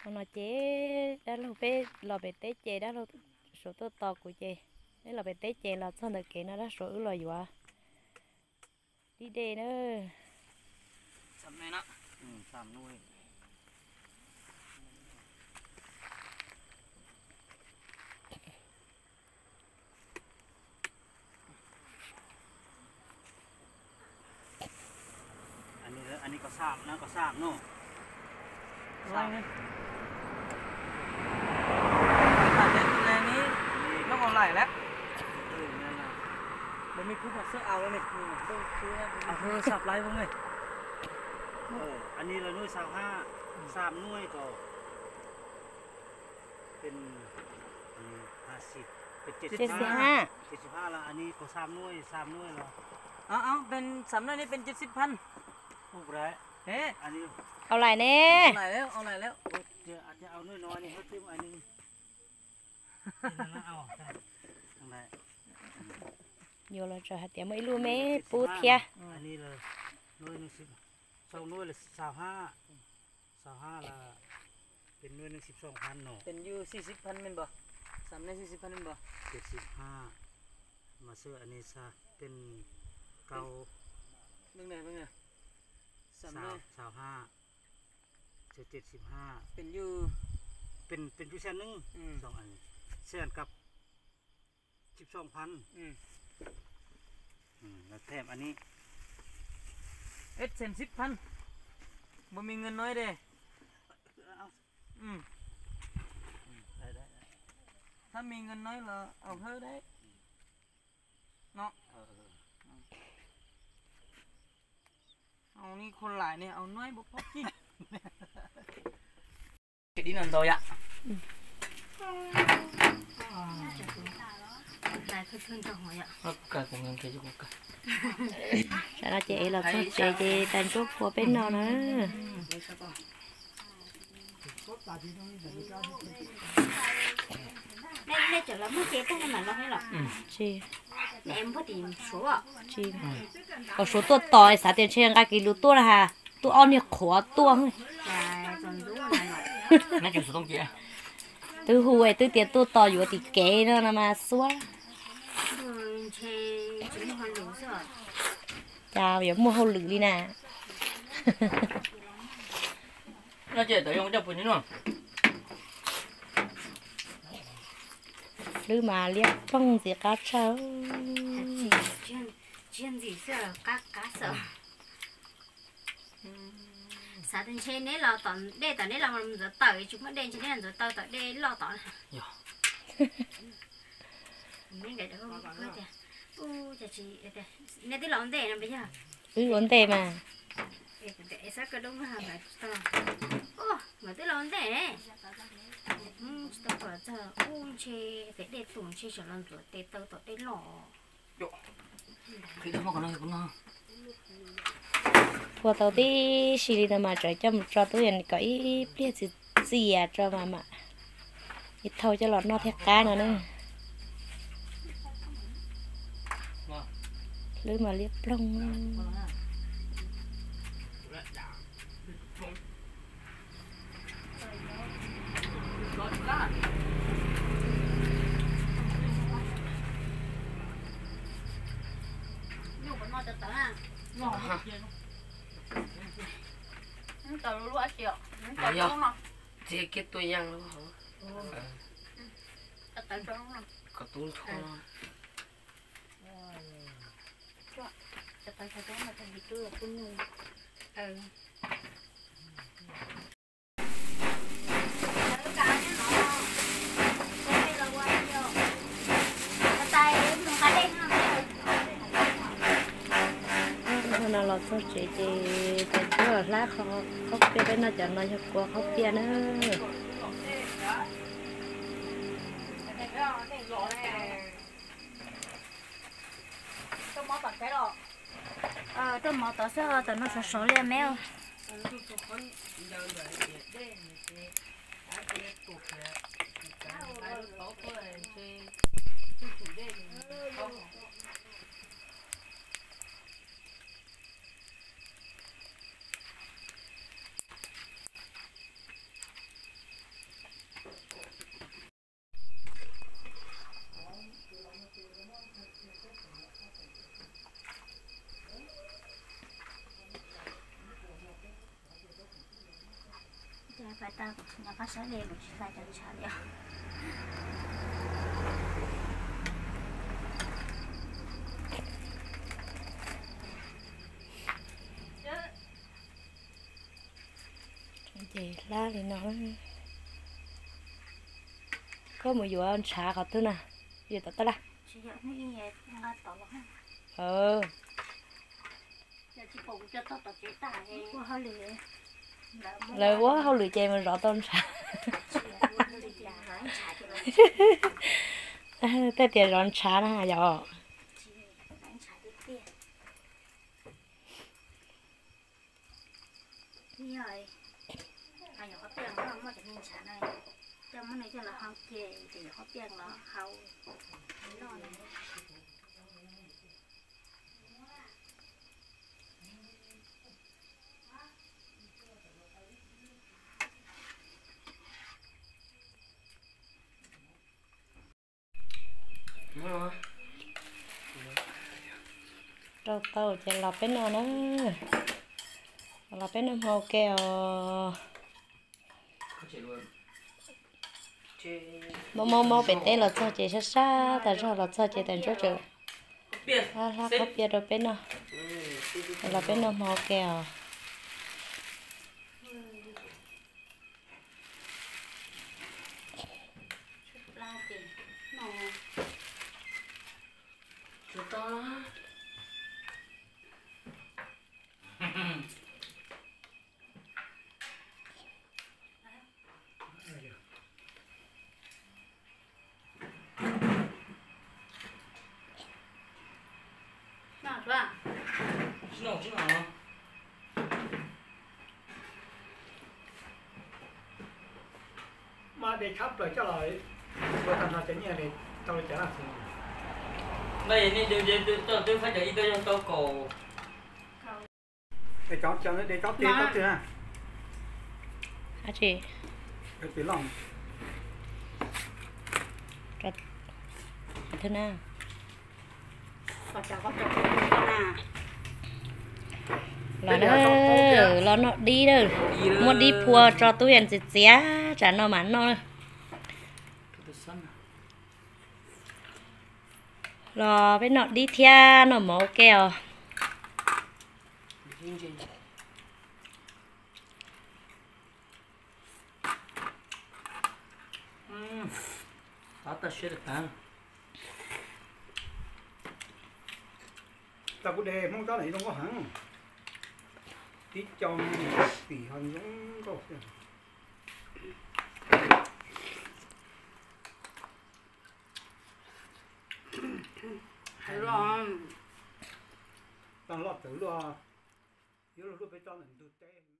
Ua no ces dab laug peb los pem teb ces dab laug Suav tuaj tos kuv ces, peb los pem teb ces los txog ntawm kev no dab Suav wb los yuav dib dej na. An ni ko sam no, ko sam no. Loj laim lawm. An ni lawv nuaj xaus hab, sam nuaj ko. Peb, an ni, hab xib, peb, ces xib hab, ces xib hab los an ni ko sam nuaj, sam nuaj los. Peb sam nuaj ni peb ces xib phab. Au laim ne. Yuav los txog hais tias muaj ib lub me pub thiab. Sau nuaj los xaus hab, xaus hab los peb nuaj xib phab no. Peb yuav xib phab me npawg, sam nuaj xib phab me npawg. Peb xib phab, mas xwb an ni xa peb kau, xaus hab, peb xib phab. Peb yuav, peb yuav xab neej, xab neej kab xib phab. Los them an ni. Eb, them xib phab. Npua me nqe no de. Thab me nqe no los au hawb de. No. Au ni khuv laim ne, au nuaj npua pob kib. Dib no ntau yom. Tam no ces ev los txog tsev ces tais ntsuab phua peb no na. Tsis, tsis, kom Suav tuaj tos xav tias ntshe nqa kis lus tuaj na has, tuaj ob niag qhuav tuaj. Twb hu es twb tias tuaj tos yuav tim kev no no mas xuab. Cas yuav muaj hauj lwm li na. Hlwb mas liab ploog ntxiv qab tshaj. Xav tias ntshe neb los tom dej, tom neb los ntxuav taws, tsis muaj dej ntshe neb los ntxuav taws tom dej loj tom. Neb twb los ua ntej no puas yog? Wb ua ntej mas. Nkawd twb los ua ntej ne. Tsis tau pom txog ub ntshe pem dej tus ntshe tseem los ntxuav tes taw tom dej loj. Phua tau tib si li no mas tseem coj mus tso tub kom ib pliag txias txias tso mas mam li thau coj los noj thiaj qab no na. Hlwb mas liab ploog. Txiav kiag tua yaas hauv. Kom tub nrho. No los txog tsev ces tais ntsuab los hlab kho khaub piaj, peb noj cov no yog kua khaub piaj na. Tuaj mov tod xwb, tam no sov sov li me. Hlais tag kuv tsis nco qab saib li, kuv tsis hlais cov ntshav li os. Ces hlab li no. Koj mus yuav ntshav qhov twg na? Yuav tom taj laj. Lawv ua hauj lwm ces mus zov tau ntshav. Tej tias zov ntshav na yom. Rau tau ces los peb noj na. Los peb noj hmo ua ke os. Mob mob mob pem teb los txog ces sab sab tas zog, los txog ces tas ntsuab tseem hlab khaub piab rau peb noj. Los peb noj hmo ua ke os. Mas de tshab plaws coj los ua tag nrho cov nyiaj li tau li cas lawm? Mas nej coj twb faib cov ib tug yog tau kaum. Es cov cov de tsob teb tau twg na? Dab tsi? Cov teb loj. Thwb na. Los na, los noj dib na. Muab dib phua tso tub yam ntxiv txiav tsam no mam noj na. Los peb noj dib thiab noj mov ua ke os. Tau kuv de Hmoob tsob ntawm zoo nkauj heev. Tib co pim ho zoo nkauj thiab. Tag loj txawv luaj, yuav luag luaj peb tsob ntawm ntug teb.